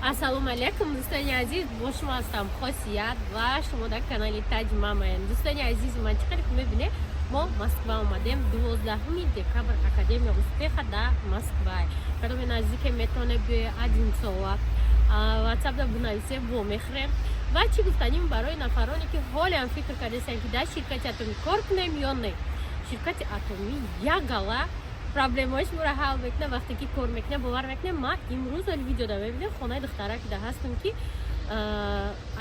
Ассалому алайкум, дӯстони азиз, бо шумо ҳастам Хосият ва шумо дар канали Таҷ Мамаян. Дӯстони азизи ман, чӣ қадр мебинед, мо Москва омадем. 12 декабр Академия успеха дар Москва. Кадоме наздике метавонед биёед Одинцово. Ватсапда бинависед, вомехӯрем. Ва чӣ гуфтаним барои нафароне, ки ҳолеам фикр кардастанд, ки дар ширкати Атомӣ кор кунем ё не. Ширкати Атомӣ як гала проблемаҳои шуморо ҳал мекунад. Вақте ки кор мекунад, бовар мекунем, ман имрӯз вали видеода мебинем, хонаи духтараки да ҳастам, ки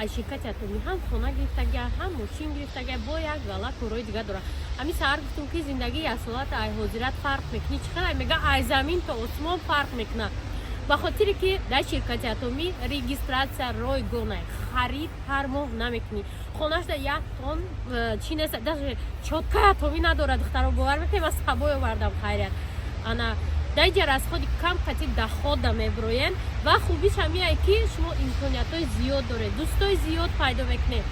аз ширкати Атомӣ ҳам хона гирифтага, ҳам мошин гирифтага, бо як гала корҳои дига дорад. Ҳамин саҳар гуфтум, ки зиндагии яксолата ай ҳозират фарқ мекунӣ. Чӣ қадар мега, ай замин то осмон фарқ мекунад, ба хотире ки дар ширкати Атомӣ регистрация ройгона, харид ҳар моҳ намекунӣ. Хонашда як тон чӣ нест, даже чёткаи Атомӣ надорад. Духтаро, бовар мекунем, аз сабой овардам, хайрият. Ана дар иҷа расходи кам қати дохода меброен ва хубиш ҳамияе, ки шумо имкониятҳои зиёд доред, дӯстои зиёд пайдо мекунед,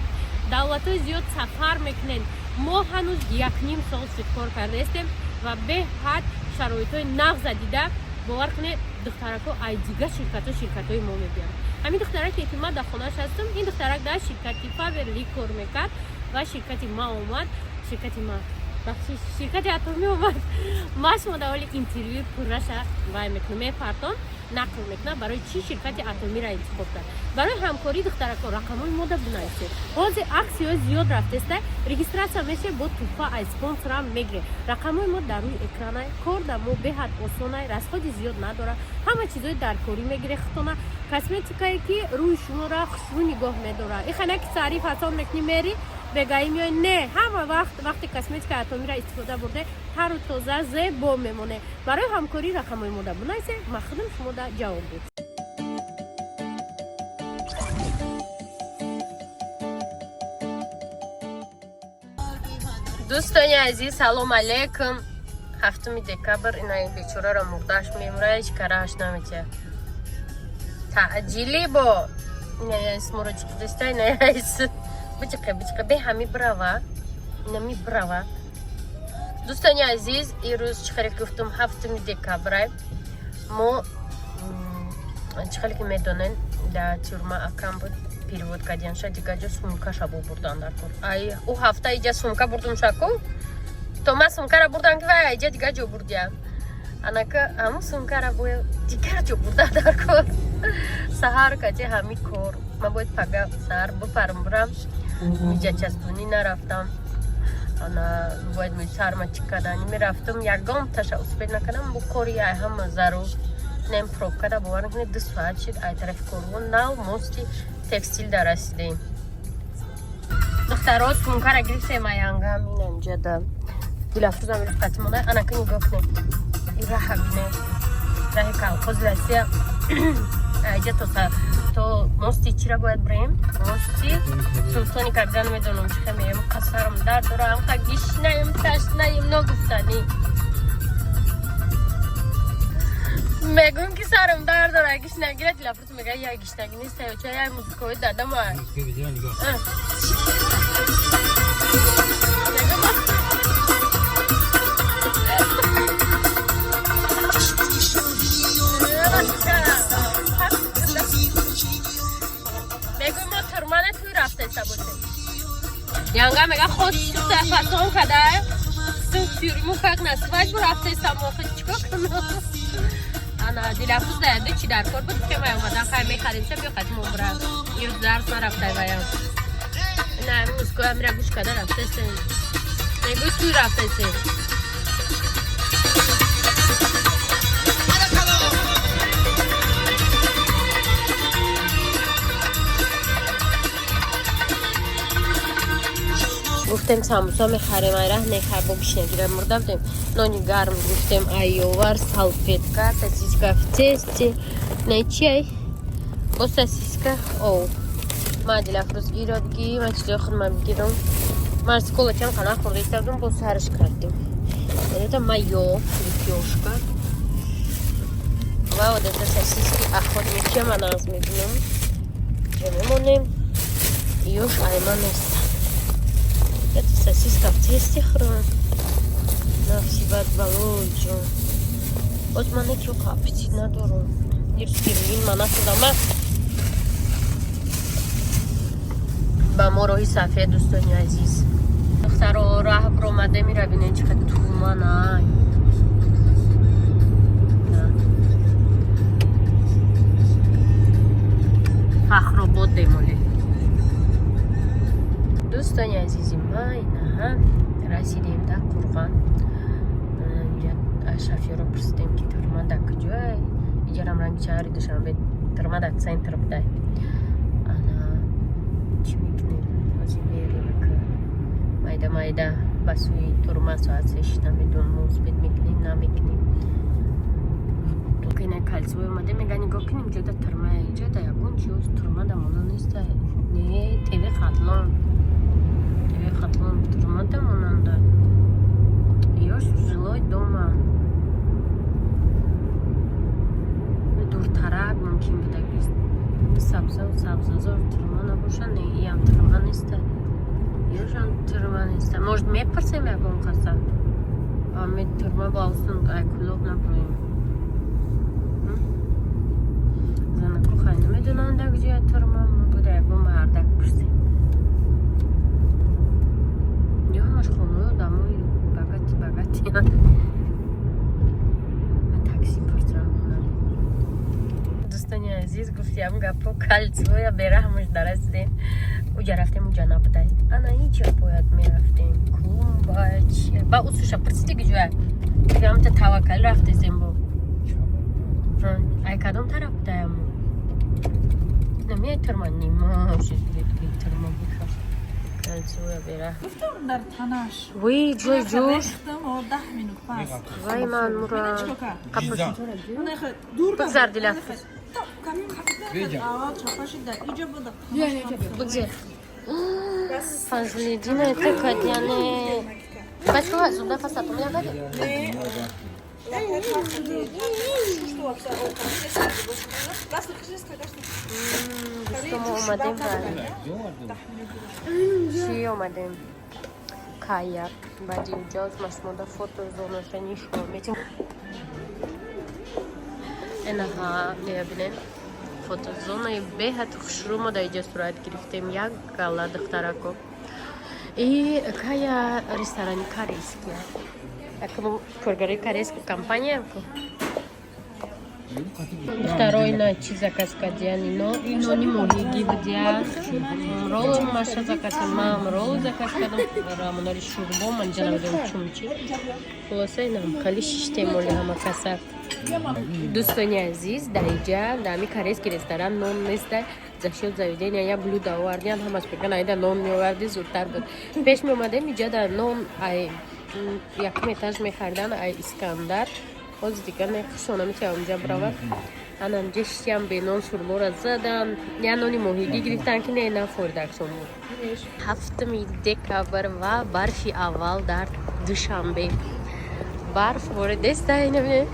давлатҳои зиёд сафар мекунед. Мо ҳанӯз якним сол шуд кор кардаистем ва беҳад шароитҳои нағза дида. Бовар кунед, духтарако ай дига ширкатҳо ширкатҳои мо мебиёнд. Ҳамин духтараке, ки ман дар хонааш ҳастам, ин духтарак дар ширкати Фаберлик кор мекард ва ширкати ма омад, ширкати ма, бахшиш, ширкати Атомӣ омад. Ма шумо дар ҳоли интервюи пурраша вай мекунам, мепартом, нақл мекунам, барои чӣ ширкати Атомиро интихоб кард. Барои ҳамкорӣ, духтарако, рақамҳои мода бинависед. Ҳозир аксияҳо зиёд рафтеста, регистрация мешавед, бо туҳфа аз спонсорам мегиред. Рақамҳои мо дар рӯи экранай. Кор дар мо беҳад осонай, расходи зиёд надорад, ҳама чизҳои даркорӣ мегиред худтона, косметикае, ки рӯи шуморо хушрӯ нигоҳ медорад. Ихана ки сариф ҳасоб мекунӣ, мери бегаӣ меои, не, ҳама вақт вақте косметикаи Атомиро истифода бурде, тару тоза, зебо мемонед. Барои ҳамкорӣ рақамҳои мода бинависед, ман худам шумода ҷавоб дод. Дӯстони азиз, салом алейкум. 7 декабр инаи бечораро мурдаш мемура, ҳеҷ карааш наметиҳад. Таъҷилӣ бо инаисморо чиқидаста, инаис бичиқе, бичиқе, бе ҳами брава, инами брава. Дӯстони азиз, ирӯз, чӣ хеле гуфтум, 7 декабрай. Мо, чӣ хеле ки медонед, дар тюрьма акам буд, перевод кардианша дигар ҷо, сумкаша бо бурдан дар кор. Ай ӯ ҳафта иҷа сумка бурдум шаку, то ман сумкара бурдам, ки вай иҷа дигар ҷо бурдия. Анака ҳамун сумкара бояд дигар ҷо бурда дар кор. Саҳар кати ҳами кор, ман бояд пага саҳар бипарам, бурам миҷачаспунӣ. Нарафтам, ана бояд сарма чӣ кардани мерафтам, ягон таша успеть накардам. Бо кори ай ҳама зарур нем пробкада, бовар накунед, 2 соат шид, ай тарафи корвон нав мости Текстил дарасидем. Духтаро, сумкара гирифтем, аянгам инамҷада Дилафрӯзам рифқатимона. Анака нигоҳ кунед, ин раҳа бинед, раҳи колхози Россия. Айҷа то мости чира бояд бирем, мости Султони Кабира, намедонам чӣ хемеем. Қасарам дард дорам, ха гишнаем, ташнаем, ногуфтанӣ. Мегӯм, ки сарам дард дора, гишнагира. Дилафрӯз мега, я гишнагӣ неста ё ча, я музикаҳои дадама. Мегӯй, мо турмане туй рафтеста бошем. Янга мега, хостута фасон када тюрьму, как на свадьбу рафтеста. Мо чикор кунам? Ана Дилафрӯз даяду чӣ дар кор буд, кемай омадан, хай мехарим ша, биё қати мо бира. Ирӯз дарс нарафтай ваям. Ина музикои амира гӯш када рафтесем, мегӯй туй рафтесем. Гуфтем, самбуса мехарем, ай раҳ нехар, бо гишнагира мурда будем. Нони гарм гирифтем, айёвар, салфетка, сосиска в тесте, не чай, бо сосиска. О, ма Дилафрӯз ирод ги, ма чизои худма бигирам. Ман кола чанд қана хӯрда истадум, бо сарш кардем. Это моё, лепёшка ва вот это сосиски охотничья. Ма нағз мебинам, ҷа мемонем, ёш айма нест. Это сосиска в тесте храм. Нафси бад балой ҷон. Боз ман ҳеҷ аппетит надорам. Дирӯз пирмин ма нахӯрдам. Ман Ба мо роҳи сафед, дӯстони азиз. Духтаро, раҳ биромада мира, бинед, чӣ қадр туман ай. На. Фахробод демоле. Дӯстони азизи ма, инаҳа расидем дар Қурған. Инҷа аз шофёро пурсидем, ки турма дар куҷое. Иҷарам ранги шаҳри Душанбе, турма дар центр будай. Ана чӣ мекунем? Ҳозир мерем ка майда майда ба сӯи турма. Соат 3 шид, намедонам, мо успеть мекунем, намекунем. Ина кольцевой омада, мега, нигоҳ кунем, ҷода турма, ҷода ягон чиз турма да мона неста. Не, ТВ Хатлон, ТВ Хатлон турма да монанда. Ёш жилой дома дуртарак мумкин буда, сабза сабзазор турма набоша. Не, иам турма неста, ёшам турма неста. Может, мепурсем ягон каса, ами турма балсун ай кулоб наброем. Занаку хай намедонанд, дар куҷоя турма буда. Ягон мардак пурсем. Ё ҳамаш хонаи одамои богатый богатый. Такси пурсам. Дӯстони азиз, гуфтиам гапо, кольцевоя бераҳмаш дарасидем. Уҷа рафтем, уҷа набудай. Ана иҷа бояд мерафтем. Клумба чи ба усуша пурсиди, куҷоя? Ҳамта таваккал рафтезем бо. Ай кадом тараф будаям? Намеай, турма нимошид, турма боша. Кольцевоя бераҳ. Гуфтам, дар танаш. Вой, ҷой ҷӯш. Рехтам, о, 10 минут пас. Вай, ман мура. Чикор кард? Қапуш. Дур. Бигзар, Диля. Аввал чапаши дар иҷо буда. Бигзар. Фазлиддин, это кадяне. Бачка, зуда фасатум ягоди. Дӯсто, мо омадем ба чӣ омадем? Каяк. Баъди инҷо машмода фотозонаша нишон метем. Энаҳа, мебинем, фотозонаи беҳад хушрӯ. Мо дар иҷо сурат гирифтем, як гала духтарако. И кая ресторани корейския. Якмо коргари корейска компания ку. Второй на чи заказ кардиян ино? Инони моҳигӣ будиян. Ролл маша заказ кардам, ман ролл заказ кардам, рамонари шурбо, ман ҷа намедонам чумчи. Хулоса, инам хеле шиштем оли ҳама каса. Дӯстони азиз, дар иҷа, дар ҳами корейский ресторан нон неста. За счет заведения я блюдо овардиан, ҳамаш меган, айда нон меоварди, зудтар буд. Пеш меомадем, иҷа дар нон ай якум этаж мехардан, ай Искандар. Ҳозир дигар нехушона метавам инҷа биравад. Анамҷа шиштиам, бенон шурбора задан, я нони моҳигӣ гирифтан, ки не, нафоридакшон буд. 7 декабр ва барфи аввал дар Душанбе. Барф воридеста, инабине.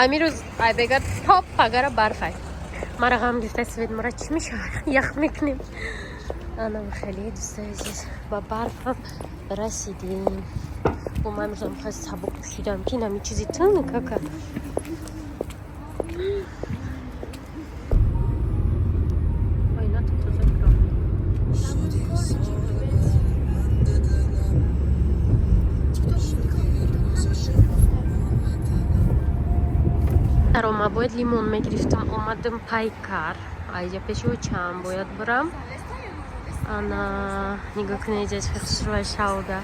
Амирӯз ай бега то пагара барфай. Мара ғам гирифта, свет мара чӣ мешавад? Ях мекунем. Анам хеле, дӯстои азиз, ба барфам расидем. Бо ман имрӯзам хеле сабук пӯшидам, ки инами чизи тунукака. Ойната тоза кирам. Дарома бояд лимон мегирифтам, омадам Пайкар. Айҷа пеши очам бояд бурам. Ана нигоҳ кунед, иҷа чӣ хушрӯя шавда.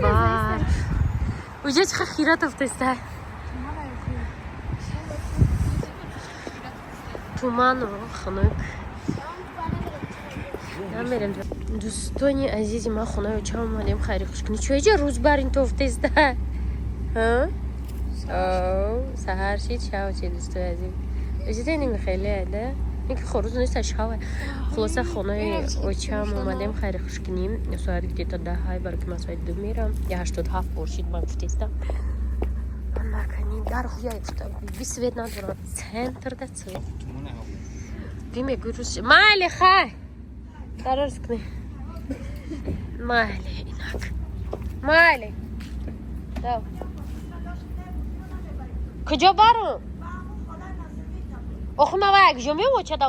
Барф. Уҷа чӣ хира тофтеста. Туману хунук. Намерем. Дӯстони азизи ман, хонаи очам омадем хайри хушкунӣ. Чо иҷа рӯз бар ин тофтеста? Саҳар шид, шав чи, дӯстои азиз. Ожидани хеле да? Ин ки хорӯз неста, шава. Хулоса, хонаи очам омадем хайри хушкунӣ. Соат где-то 10-ҳай, барои ки ман соати 2 мерам. Я 87 бор шид, ман гуфтестам. Накани дар хуя би свет надорам. Центр да цвет. Би мегӯй рӯз майли хай. Дароз кунӣ. Майли инак. Майли. Куҷо барам? Охи ма вай якҷо меомо чада.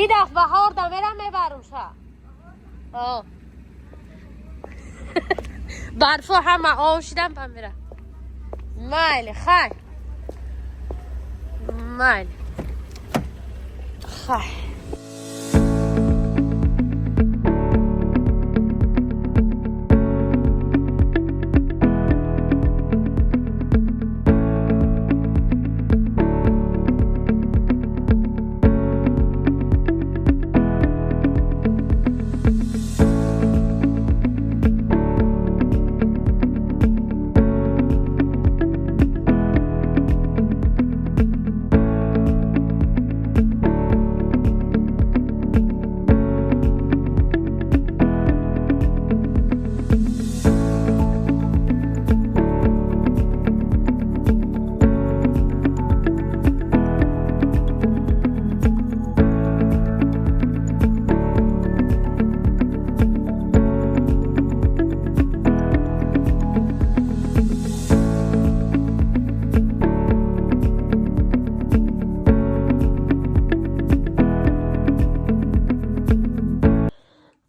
И даф баҳор да мерам мебарум ша. Барфо ҳама об шидан па мера. Майли, хай. Майли. Хай.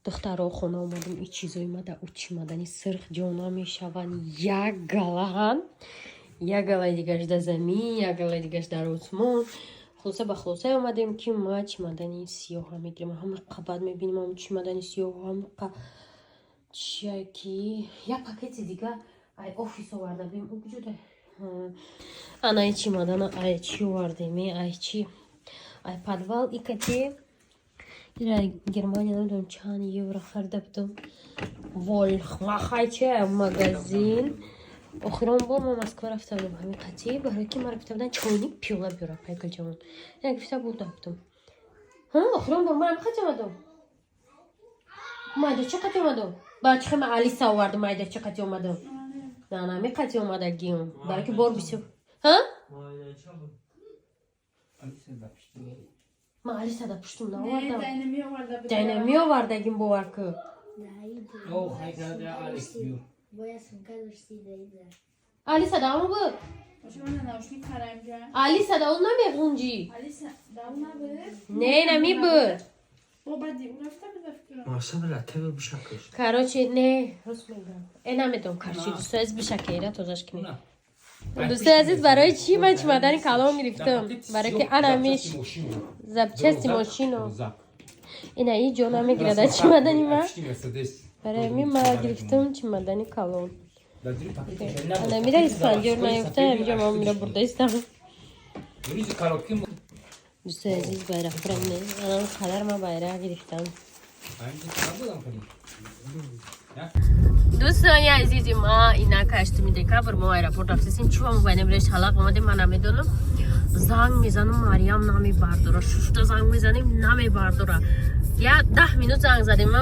Духтаро, хона омадем, и чизои ма да учимадани сирх ҷо намешаванд. Як галаҳан, як галаи дигаш дар замин, як галаи дигаш дар осмон. Хулоса, ба хулосае омадем, ки ма чимадани сиёҳа мегирем. Ҳама қабат мебинем, ам чимадани сиёҳ, ҳамқа чия ки як пакети дига ай офис оварда будем. Ӯ куҷо да? Ана ай чимадана ай чӣ овардем, ай чӣ, ай подвал икати. Ира Германия намедонам чанд евро харида будам. Волхмахайча магазин. Охирон бор ма Москва рафта будам ҳамин қатӣ, барои ки мара гуфта буданд чойник пиёла биёра пайкалҷавон. Як гуфта бурда будам. Ҳа, охирон бор мара қати омадам. Майда чӣ қати омадам? Ба чӣ ма Алиса овардам, майда чӣ қати омадам? На, на, ми қати омадагиам. Барои ки бор бисёр. Ҳа? Ма Алиса да пуштум наовардам. Дайна меовардагим, бовар ку. Алиса да он буд. Алиса да он намеғунҷӣ. Не, намибуд. Короче, не, рост мегӯям. Э, намедонам, короче, дӯстои азиз, бишакера тозаш кунем. Дӯстои азиз, барои чӣ ман чимадани калон гирифтам? Барои ки анамиш запчасти мошино. Ина и ҷо намегирад аз чимадани ма. Барои ҳамин ма гирифтам чимадани калон. Ана мира испанҷор наёфта, ҳаминҷо ма мира бурда истам. Дӯстои азиз, байрақпурам не. Анам қадар ма байрақ гирифтам. Дӯстони азизи ма, инак 8 декабр мо аэропорт рафтесем. Чӣ мо байнем реш ҳалақ омадем, ман намедонам. Занг мезанам, Мариям намебардора. Шушта занг мезанем, намебардора. Я 10 минут занг задем,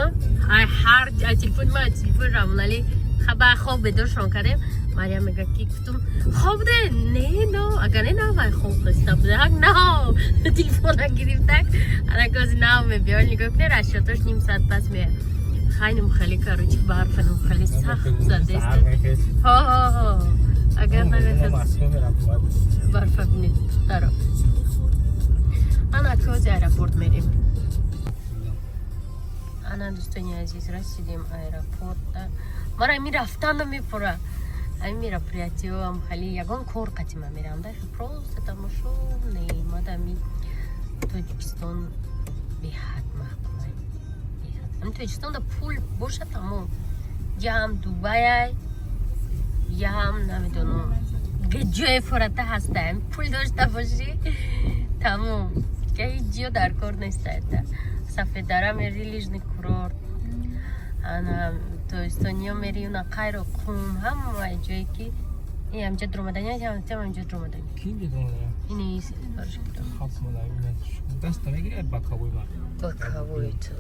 ай ҳар ай телефони ма, телефони Рамонали хаба хоб бедоршон кардем. Мариям мега ки гуфтум хоб де? Не, но агар не навай хоб хаста будак, нав телефона гирифтак. Анаkoзи нав мебиёр, нигоҳ кунед, расчётош ним соат пас меяд. Хайнум хали, короче, барфанум хали сахт задест. Ҳо, ҳо, ҳо. Агар намехост барфа бинед, духтаро. Ана кози аэропорт мерем. Ана дӯстони азиз, расидем аэропорта. Мара ами рафтан намепура. Ами мероприятиёам хали ягон кор қатима мерам. Да просто тамошо не, мадами Тоҷикистон беҳад маъқулай. Беҳад. Ами Тоҷикистонда пул боша, тамом. Ям Дубаяй, ям намедонам. Ҷое фората ҳаста. Ами пул дошта бошӣ, тамом. Ка ҳеҷ ҷо дар кор неста. Сафеддара мери, лыжный курорт. Ана тоистониё мери, уна Қайро Қум, ҳамаи ҷое ки ин ҳамҷа дуромадани, ҳамҷа дуромадани. Ини. Боковой ту.